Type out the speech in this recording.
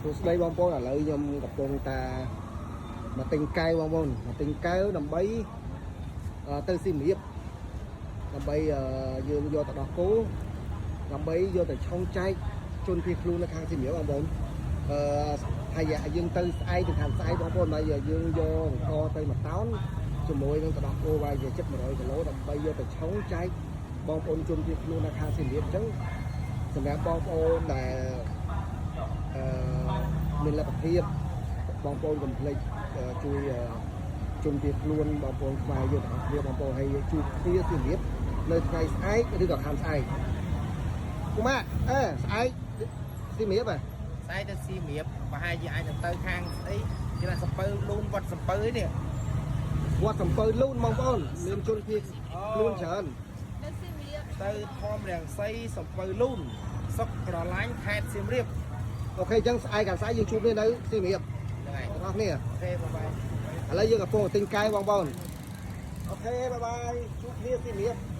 សួស្តីបងប្អូនឥឡូវខ្ញុំកំពុងតាមកទិញកែវបងប្អូនមកទិញកែវដើម្បីទៅសៀមរាបដើម្បីយើងយកទៅដោះគោដើម្បីយកទៅឆុងចែកជនភៀសខ្លួននៅខាងសៀមរាបបងប្អូនអឺហើយយើងទៅស្អែកទៅខាងស្អែកបងប្អូនហើយយើងយកអង្គទៅមួយតោនជាមួយនឹងទៅដោះគោវាយជិត100គីឡូដើម្បីយកទៅឆុងចែកបងប្អូនជនភៀសខ្លួននៅខាងសៀមរាបអញ្ចឹងសម្រាប់បងប្អូនដែល អឺមានលទ្ធភាពបងប្អូនកុំភ្លេចជួយជនភៀសខ្លួនបងប្អូនខ្មែរយើងទាំងអស់គ្នាបងប្អូនហើយជួបគ្នាសៀមរាបនៅថ្ងៃស្អែកឬក៏ខាងស្អែកគូម៉ាអេស្អែកសៀមរាបហ៎ ស្អែកទៅសៀមរាបប្រហែលជាអាចនឹងទៅខាងស្អីគេថាសំពៅលូនវត្តសំពៅឯនេះ វត្តសំពៅលូនបងប្អូនមានជនភៀសខ្លួនច្រើន នៅសៀមរាប ទៅធំរាំងសីសំពៅលូនសុកក្រឡាញ់ខេត្តសៀមរាប OK អញ្ចឹងស្អែកខាងស្អែកយើងជួបគ្នានៅសៀមរាប ហ្នឹងហើយ ទាំងអស់គ្នា OK bye bye ឥឡូវយើងកំពុងទិញកែវបងប្អូន OK bye bye ជួបគ្នាសៀមរាប។